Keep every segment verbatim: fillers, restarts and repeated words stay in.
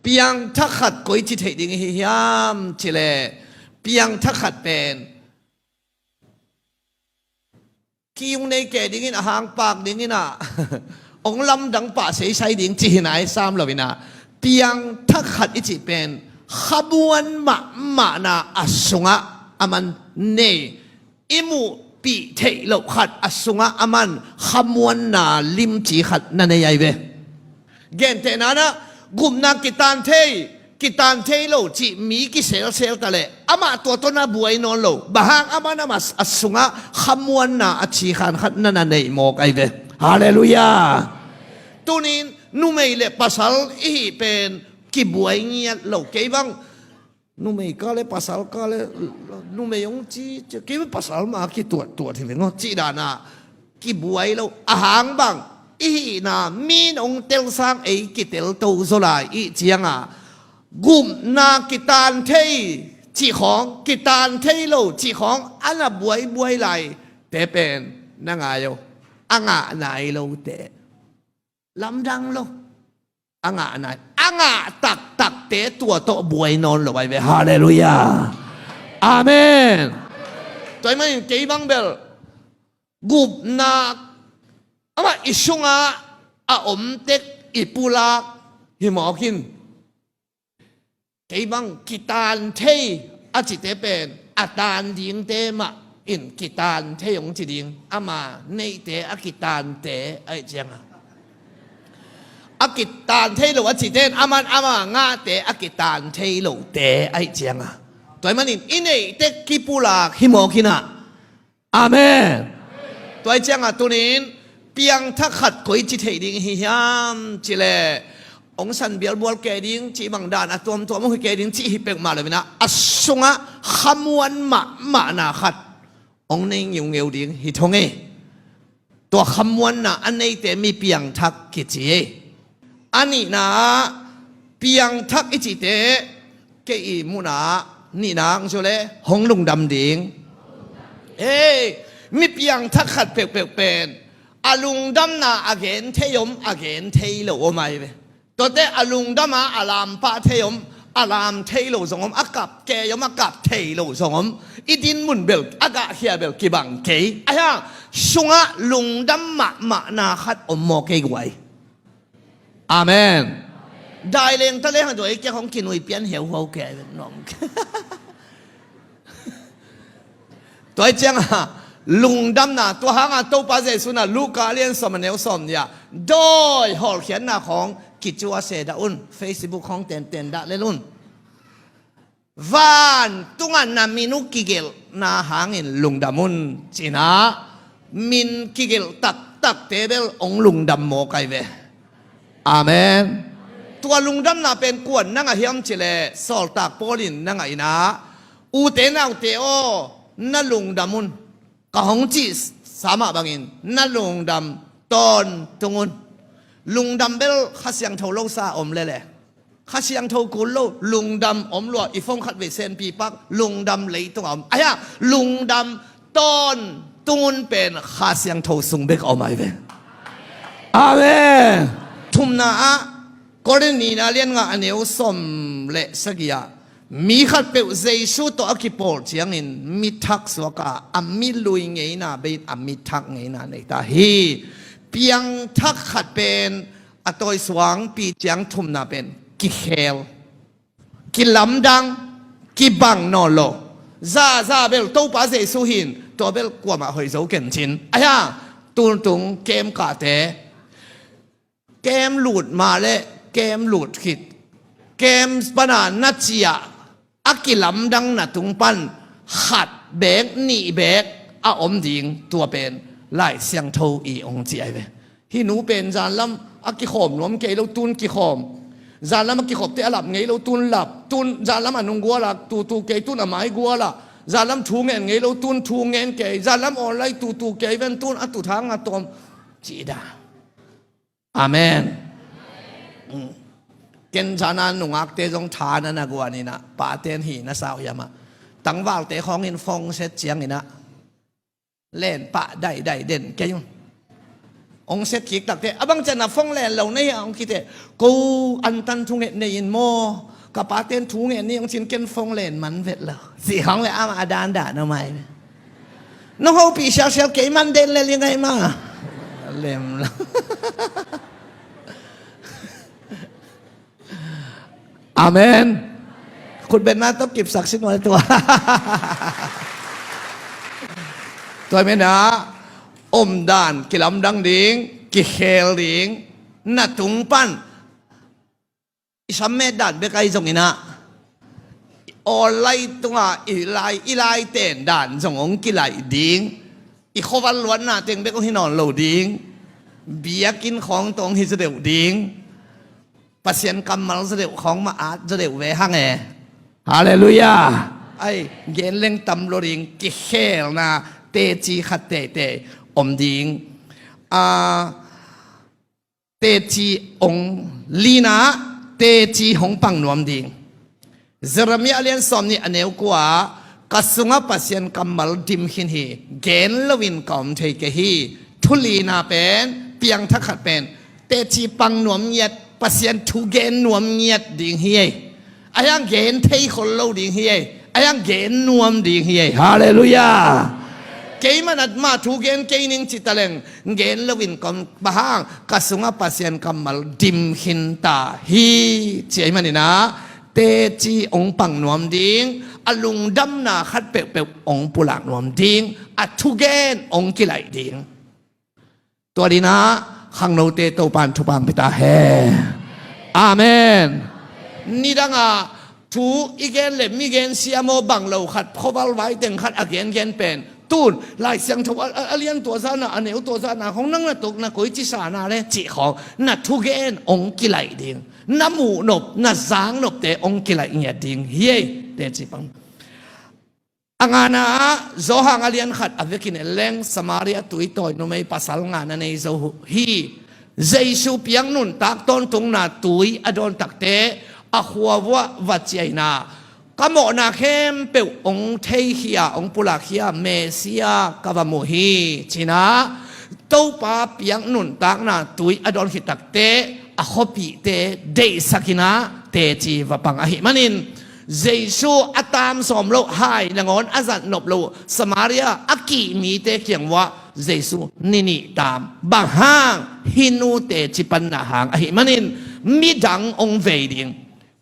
Piangthak khat koici theih ding i hi hiam cileh, piangthak khat pen kiung nei ke dingin, a hangpak dingin ah ong lamdang pah seisai ding ci hi nai sam lo in ah, piangthak khat i cih pen khamuan mahmahna a sungah a man nei, i muhpih theih loh khat a sungah a man khamuanna limci khat na nei ai ve. Gentehna nah, gupna kitan thei, kitan thei lo cih mi kiselsel ta leh amah tua tawh na buai nawn lo. Bang hang? A man amah a sungah khamuanna a cikhan khat na na neih mawk ai ve. Halleluiah. Tunin numei le pasal i hih pen kibuai ngiat lo. Kei bang numei ka le pasal ka le numei ong ci, ci, kei pasal ma kituattuat hi veng aw cih dan ah kibuai lo. A hang bang? I hihna min ong telsang ei kitel to zaw lai i ciang ah, gupna kitan thei cih khawng, kitan thei lo cih khawng a na buaibuai lai te pen na ngai aw. A ngah nai lo te, lamdang lo. A ngah nai, a ngah taktakte tua tawh buai nawn lo ai ve. Halleluiah. Amen. Tua ahih manin kei bang bel gupna amah i sungah a om tek i pulak hi mawk in, kei bang kitan thei a cite pen a tan dingte mah in kitan thei ong ci ding. Ama neihte a kitante ahih ciang a, a kitan thei lo a cite in a man ama ngahte a kitan thei lote ahih ciang a, tua ahih manin i neihte kipulak hi mawk in ah. Amen. Tua ahih ciang a tunin piangthak khat koici theih ding i hi hiam cileh, ong san bialbual ke ding cih bang dan a tuamtuam ong hi ke ding cih hi peuhmah lo in ah, a sungah khamuan mahmahna khat ong nei ngeungeu ding hi thong e. Tua khamuanna a neite mi piangthak kici e. A nihna ah, piangthak i cihte kei i muhna ah nihna ah ong ci uh leh hong lungdam ding. Hei, mi piangthak khat peuhpeuh pen a lungdamna a gen thei om, a gen thei lo om ai ve. Tuate a lungdam a, a lampah thei om, a lam thei lo zong om, a kap kei om, a kap thei lo zong om. I din mun bel, a gahkhia bel kibang kei. Ahi hang sungah lungdam mahmahna khat om maw kei guai? Amen. Dai leng ta leng a duai kia hong kinui pian heuhau kei nong. Tua ahih ciang a lungdamna, tua hang a Topa Jesuh in ah Luka lian sawm a neu sawm nih ah dawi hawlkhiatna khawng kicua se dah un, Facebook khawng tenten dah lel un. Vantung ah na min uh kigelhna hangin lungdam un ci-in ah, min kigelh taktakte bel ong lungdam mawk ai ve. Amen. Tua lungdamna pen kuan na ngah hiam cileh, sawltak Paul in na ngah in ah, ute naute aw, na lungdam un. Ka hong cihsa mah bangin na lungdam tawntung un. Lungdam bel Kha Siangtho lo sa om lele. Kha Siangtho kul lo, lungdam om lua. I phone khat vei senpi pak, lungdam leitung a om. Ahi hang lungdam tawntung un pen Kha Siangtho sung bek a om ai ve. Amen. Thumna ah, Korin nihna lian nga a neu sawm le sagih ah, mi khatpeuh Jesuh tawh a kipawl ciangin mi thak suak a, a mi lui ngeina bei-in a mi thak ngeina nei ta hi. Piangthak khat pen a tawisuangpi ciang thumna pen kikhel, kilamdang, kibang nawn lo. Zaza bel Topa Jesuh hi-in tua bel kuamah hoih zo ken cin. Ahi hang tultung kem kahte, kem lut mah le kem lut khit, kem pana na ciah a kilamdang na tung pan khat beek nih beek a om ding, tua pen Lai Siangtho i ong ci ai ve. Hih nu pen zanlam a kikhawm nuam kei lo, tun kikhawm. Zanlam a kikhawmte a lap ngei lo, tun lap. Tun zanlam a nung gual a tutu kei, tun a mai gual a. Zanlam thu ngen ngei lo, tun thu ngen kei. Zanlam online tutu kei ven, tun a tuthang a tawm cih dah. Amen. Mm. Ken zana nungakte zong tha na na guan in ah, paten hi na sau hiam ah, tangvalte khawngin phone set ciangin ah, len pah daidai den kei un. Hong set kik takte, a bang ciang na phone len lo na hia hong ci teh, ko antan thunget nei in maw, ka pate'n thunget ni hong cin, ken phone len man vet lo, cih khawng le amah a dandan a mai. Nong hopih sialsial, kei man den le ling ai ma. Lem lo. Amen. Khutbetna tawh kipsak sin ua le tua. Tua hi menah, omdan kilamdang ding, kikhel ding, na tung pan i sam metdan bek ahi zonginah, i awllai tungah i lai, i laiten dan zong hong kilaih ding, i khuaval luatna teng bek hong hi nawn lo ding, biakinn khawng tawh hong hi zaw deuh ding, Pasian kammal zaw deuh khawng mah at zaw deuh ve hang e. Halleluiah. Ai, gen leng tam lua ding, kikhelna teci khat teitei om ding. A, teci hong, lina, teci hong pang nuam ding. Jeremiah a lian sawmnih a neu kua, ka sungah Pasian kammal dim khin hi, gen loin ka om thei kei hi. Thu lina pen, piangthak khat pen, teci pang nuam ngiat, Pasian thu gen nuam ngiat ding hi ei. A hiang gen thei khol lo ding hi ei. A hiang gen nuam ding hi ei. Halleluiah. Kei manat mah thu gen kei ning ci taleng, gen loin ka om, bang hang, ka sungah Pasian kammal dim khin ta hi, ci ahih maninah, teci hong pang nuam ding, a lungdamna khat peuhpeuh hong pulak nuam ding, a thugen hong kilaih ding. Tua dinah khangnote Topa'n thupha hong pia ta hen. Amen. Nidangah thu i gen le mi gen siam aw bang lo khat, khuaval vai teng khat a gengen pen, tun Lai Siangtho a, a, a lian tua zahna, a neu tua zahna khawng nang na tuk na koi ci sa na le cih khawng, na thugen hong kilaih ding, na muh nop, na zak nopte hong kilaih ngiat ding hi ei. Teci pang. A ngana ah, Johan a lian khat a vekin en leng, Samaria tuitawi numei pasal ngana nei zo hi. Jesu piak nuntak tawntungna tui a dawn takte, a khua vuah va ciaina, ka mawhna khempeuh hong theikhia, hong pulakkhia Messiah ka va mu hi, cinah, Topa piak nuntakna tui a dawn khit takte, a khuapihte deihsakinah teci va pang ahih manin, Jesu a taam sawm loh, hai nangawn a zat nop loh Samaria a kih mite kiang uah Jesu ni nih taam. Bang hang? Hih nu teci panna hang ahih manin midang hong vei ding.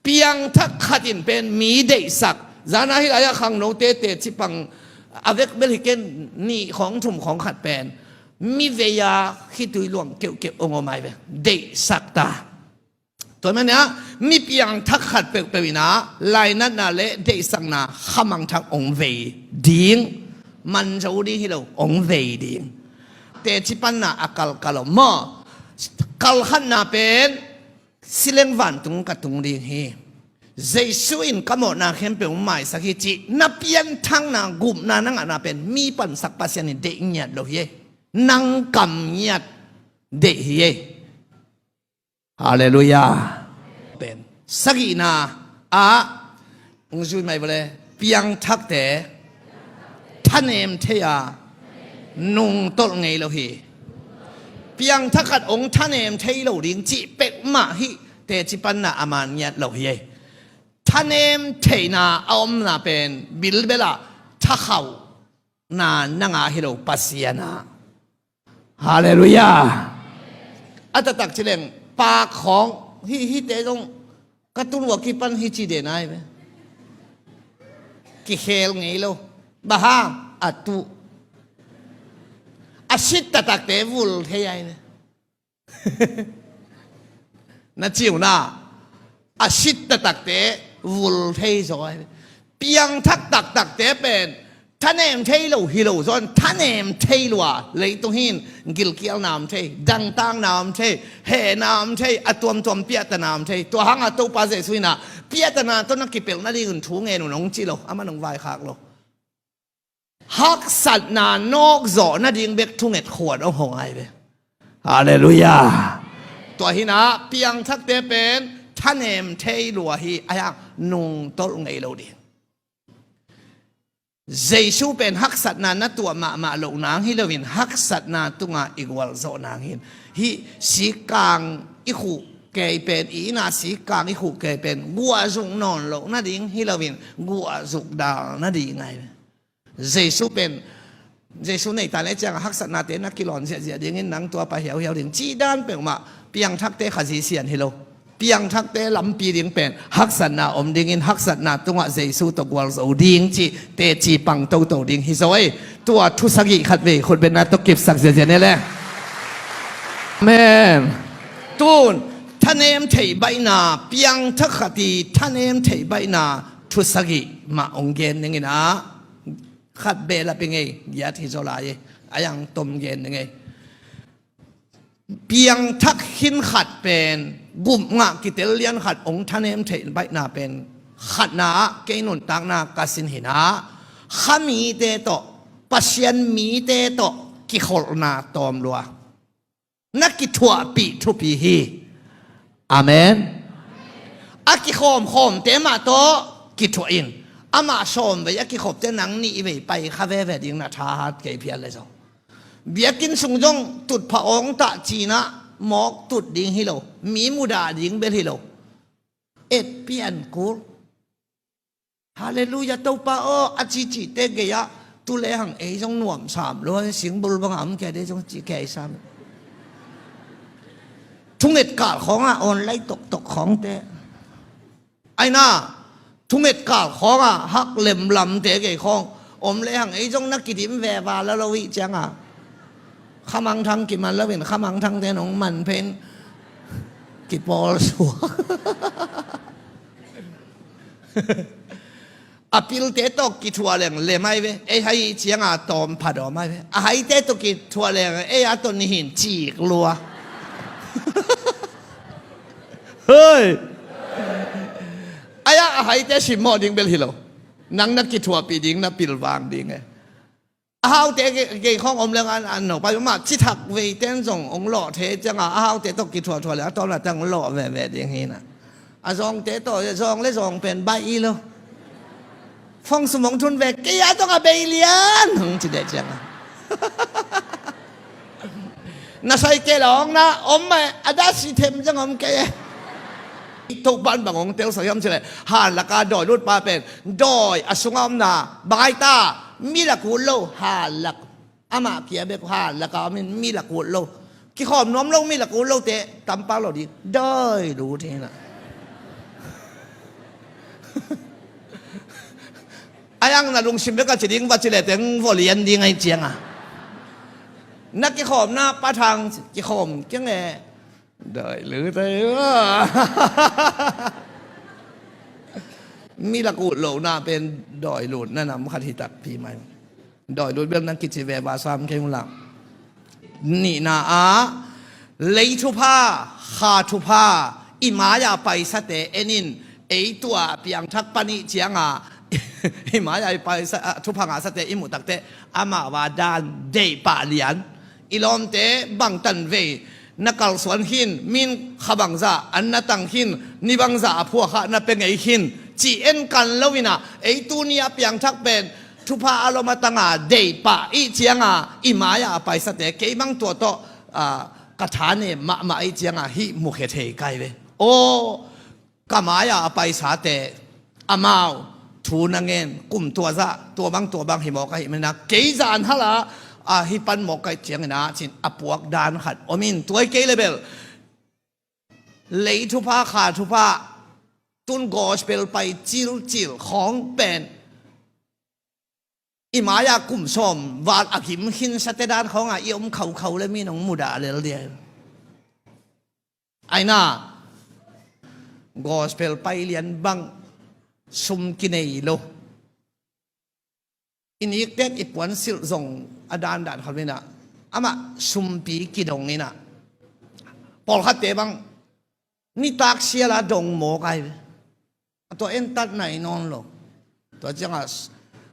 Piangthak khat in pen mi deihsak. Zana hih lai-ah khangnote teci pang a vekbel hi ken, nih khawng thum khawng khat pen mi vei-a khitui luang keuhkeuh hong om ai ve. Deihsak ta. Tua mania mi piangthak khat peuhpeuh inah lainatna le deihsakna khamangthak hong vei ding. Man zo ding hi lo, hong vei ding. Teci panna a kalkal om maw? Kalkhatna pen, si leng vantung ka tung ding hi. Jesu in ka mawhna khempeuh hong maisak hi cih na pianthakna, gupna na ngahna pen mi pansak Pasian in deih ngiat lo hi ei. Nang kam ngiat deih hi ei. Halleluiah. Pen sagihna ah, hong zui mai vawle, piangthakte thanem thei a, nungtolh ngei lo hi. Piangthak khat hong thanem thei lo ding cih peuhmah hih teci panna a man ngiat lo hi ei. Thanem theihna a omna pen bilbelah thakhauhna na ngah hi lo, Pasian ah. Halleluiah. A taktak ci leng, pak khawng, hih, hihte zong ka tun ua kipan hih ci den ai ve. Kikhel ngei lo. Bang hang? A tuh. A sit taktakte vul thei ai ve. Na ci uh na, a sit taktakte vul thei zaw ai ve. Piangthak taktakte pen thanem thei lo hi lo zaw in, thanem thei lua, leitung hin gilkialna om thei, dangtakna om thei, hehna om thei, a tuamtuam piahtana om thei. Tua hangah Topa Jesu inah piahtana tawh na kipelh nadingun thu ngen un hong ci lo, amah hong vaikhak lo. Haksatna nawkzawh nading bek thunget khuan hong hong ai ve. Halleluiah. Tua hinah piangthakte pen thanem thei lua hi, a hiang nungtolh ngei lo ding. Jesu pen haksatna na tuah mahmah loh nang hi loin, haksatna tungah i gualzawh nang hi. Hih sikkang i khuh kei pen, i inn ah sikkang i khuh kei pen guahzuk nawn loh nading hi loin, guahzuk dal nading ahi. Jesu pen, Jesu neita le ciangah haksatnate na kilawn ziahziah dingin nang tua pai hiauhiau ding cih dan peuhmah piangthakte Khazih sian hi lo. Piangthakte lampi ding pen haksatna om dingin, haksatna tungah Jesu tawh gualzo ding cih teci pang toto ding hi zaw ei. Tua thu sagih khat vei khutbetna tawh kipsak ziahziah ni le. Amen. Tun, thanem theih baihna, piangthak khat i thanem theih baihna thu sagih mah hong gen dingin ah, khat behlap i ngei, giat hi zaw lai ei, a yang tom gen i ngei. Piangthak khin khat pen, gupngah kitel lian khat hong thanem theih baihna pen, khatna ah kei nuntakna ka sin hi-in ah, kha mite tawh, Pasian mite tawh kikholhna tawm lua. Na kithuahpih thupi hi. Amen. A kikhawmkhawmte mah tawh kithuah in. Amah sawm vei a kikhopte nang nih vei pai kha veve ding na thahat kei phial le zong. Biakinn sung zong tutphah awng tah cinah mawk tut ding hi lo. Mi mudah ding bel hi lo. Et pian kul. Halleluiah, Topa aw, a cicite gei-ah tu lehang ei zong nuamsam lua, singbul bangah om kei dei zong ci kei sam. Thunget kal khawngah online toktok khawngte. Aina, thunget kal khawngah hak lemlamte gei khawng om lehang ei zong na kidim veva la lo ih cianga. Khamangthang kiman loin, khamangthangte nong man phen kipawl suak. A pilte tawh kithuah leng lem ai ve, ei hai cianga tawm pha dawm ai ve. A haite tawh kithuah leng ei a tawh nihin cik lua. Hei! Ai-ah a haite simmawh ding bel hi lo. Nang na kithuahpih ding, na pilvang ding e. A haute gei, gei khawng om leng an, an no pai mah, cithak veiten zong ong lawh thei cianga, a haute tawh kithuahthuah le a tawmna teng ong lawh veve ding hi na. A zawngte tawh, zawng le zawng pen baih i lo. Fong sum ong thun ve, kei a zong a bei lian, hong ci deh cianga. Na sai kei lawng na, om mah, a da si them zong om kei e. Topan bang ong telsak hiam cileh, hanlaka dawi lutpa pen, dawi a sunga omna, bang ai ta, mi lak ut lo, hanlak. Amah kia bek hanlaka omin mi lak ut lo. Kikhawm nuam lo, mi lak ut lote tampak lo ding, dawi lut hi na. Ai ang na lungsim bek a ci ding va cileh teng volian ding ai cianga. Na kikhawmna pathang kikhawm kiang e. Dawi lut ai. Mi lak ut lohna pen dawi lutna nam khat hi takpi mai. Dawi lut bel na kici veva sam kei ung la. Nihna ah, lei thupha, kha thupha, i mai-a paisate en in, ei tua piangthak pan ih cianga, i mai-a i paisa, ah, thupha ngahsate i muh takteh, amau a dan deih pah lian. I lawmte bangtan vei na kalsuan khin, min kha bangzah an na tang khin, ni bangzah a phuakha na pia ngei khin, cih en kan lo in ah, ei tuni a piangthak pen, thupha a lom a tanga deih pah ih cianga, i mai-a a paisate, kei bang tua tawh, ah, ka thanem mahmah ih cianga, hih mukhia thei kai ve. Aw, ka mai-a a paisate, amau thu na ngen, kum tua zah, tua bang, tua bang hi mawk ahih manin ah, kei zan hala, a hi pan mawk ka ih ciangin ah, cin a puak dan khat om in, tua ih kei le bel. Lei thupha, kha thupha, tun gospel pai cilcil khawng pen, i mai-a kum sawm val a gim khinsate dan khawngah i om khaukhau le min hong mudah lel dia. Aina, gospel pai lian bang sum kinei lo. I niktek i puansilh zong a dandan khat in ah, amah sumpi kidong in ah, pawlkhatte bang nitak siala dong mawk ai ve. A tua entat nai nawn lo. Tua ciangah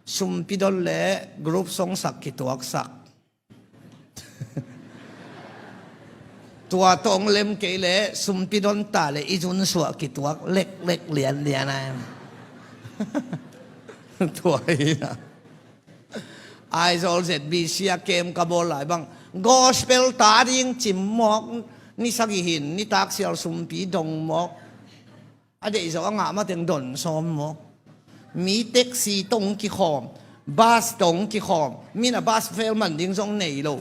sumpi don le group song sak kituaksak. Tua tawng lem kei le sumpi don ta le i zun suah kituak leklek lianlian ai. Tua hi na. Aizawl Z B C a kem ka bawl lai bang, gospel ta ding cim mawk, ni sagih hin nitak sial sumpi dong mawk. A deihzawh a ngah mateng don sawm mawk. Mi taxi tawh hong kikhawm, bus tawh hong kikhawm, mi in a bus fare man ding zong nei lo.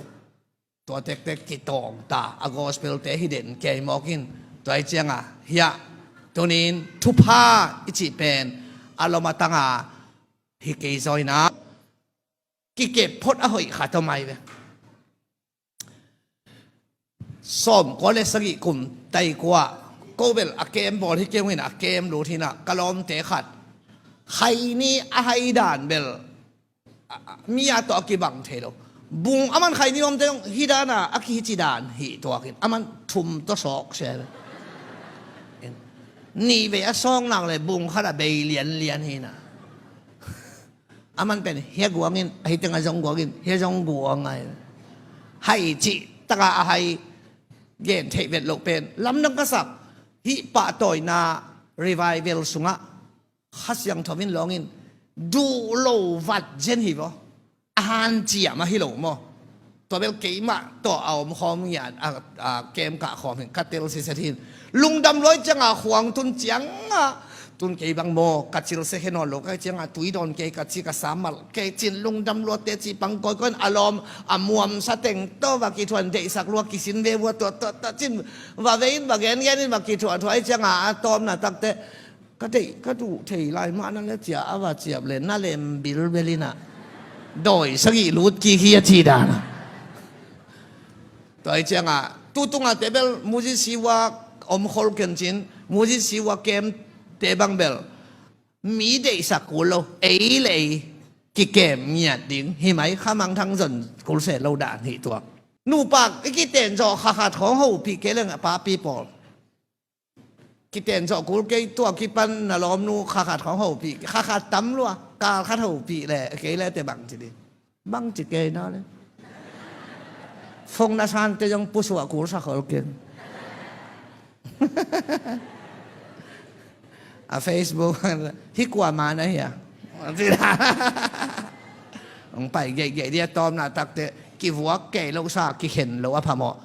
Tua tektek kitawng ta a, gospel te hi den kei mawk in. Tua hi cianga hiah tunin thupha i cih pen a lom a tanga hi kei zaw ina, kikep phot a hoih khat om ai ve. Sawmkua le sagih kum taikua, ko bel a kem bawl hi kei ung ina, a kem lut hi ina, ka lawmte khat khaini a hai dan bel a, a, mi a tawh a kibang thei lo. Bung a man khaini omte hi dana a kihici dan hi tuakin a man thum tawh sawk se. Nih vei a sawng nak le bung khat a bei lianlian hi na. A man pen hia guangin, a hi teng a zong guangin, hia zong guang ngai. Hai cih taka a hai gen theih vet loh pen lamdang ka sak. Hih pahtawina revival sungah Kha Siangtho in lawngin duh lo vat zen hi vaw. A hanciam ahi lo maw? Tua bel keimah tawh a om khawm ngiat a, a kem kah khawm hin ka tel siset hin. Lungdam luai cianga khuang tun cianga tun kei bang maw, ka cil se khe nawn lo ka cianga tui dawn kei ka ci ka sam mal kei cin lungdam luatte ci pang kawikawi in a lawm a muamsa teng tawh va kithuan deihsak lua kisin ve vua tua tua tua cin va vei in va gengen in va kithuah thuai cianga a tawmna takte ka deih ka duh thei lai mah na le cia a va ciap le na lem bilbel ina dawi sagih lut kik hi a ci dana. Tua hi cianga tutunga te bel Moses Siwa om khol ken cin, Moses Siwa kem te bang bel mi deihsak kul lo, ei le ei kikem ngiat ding hi mai kha mangthang zon kul se lo dan hi tuak. Nupak i kiten zawh kha khat khawng hopih kei leng a papi pawl. Kiten zawh kul kei tua kipan na lawmnu kha khat khawng hopih, kha khat tam lua, kal khat hopih le kei le te bang ci ding. Bang ci kei na le. Phone na sante zong pusuah kul sa khol ken. A Facebook hi kua ma na hia. Hong pai geihgeih dia tawmna takte kivuak kei lo sa kikhen lo a phamawh.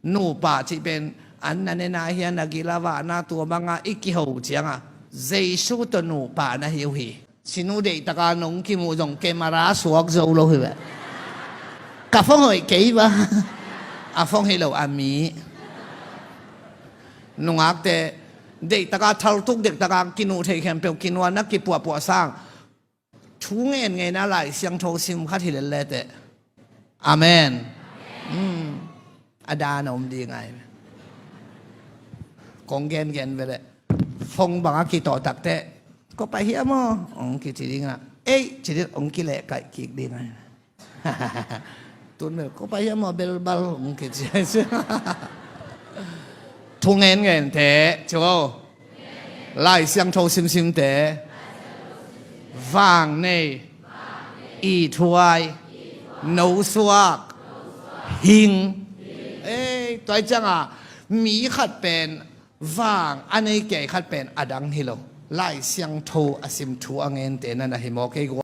Nupa cih pen an na nena hia na gila vahna tua banga i kiho cianga Jesu tawh nupa na hi uh hi. Sinu deihtaka nong kimuh zong camera suak zo lo hi ve. Ka phone hoih kei va. A phone hi lo a mi. Nungakte deihtaka thaltuk deihtaka kinuh thei khempeuh kinuana kipuahpuah sang thu ngen ngeina Lai Siangtho sim khat hi lel le teh. Amen. A dan a om ding ai. Kong gengen vele. Phone banga kitawh takte ko pai hiam aw hong kici dinga ei ci ding hong kilehkaih kik ding ai. Tun bel ko pai hiam aw belbal hong kici ai. Thu ngen ngente cu Lai Siangtho simsimte vang nei, ithuai, nosuak, hing. Ei, tuai cianga mi khat pen vang a nei kei khat pen a dang hi lo. Lai Siangtho a sim thu a ngente na na hi maw kei gua.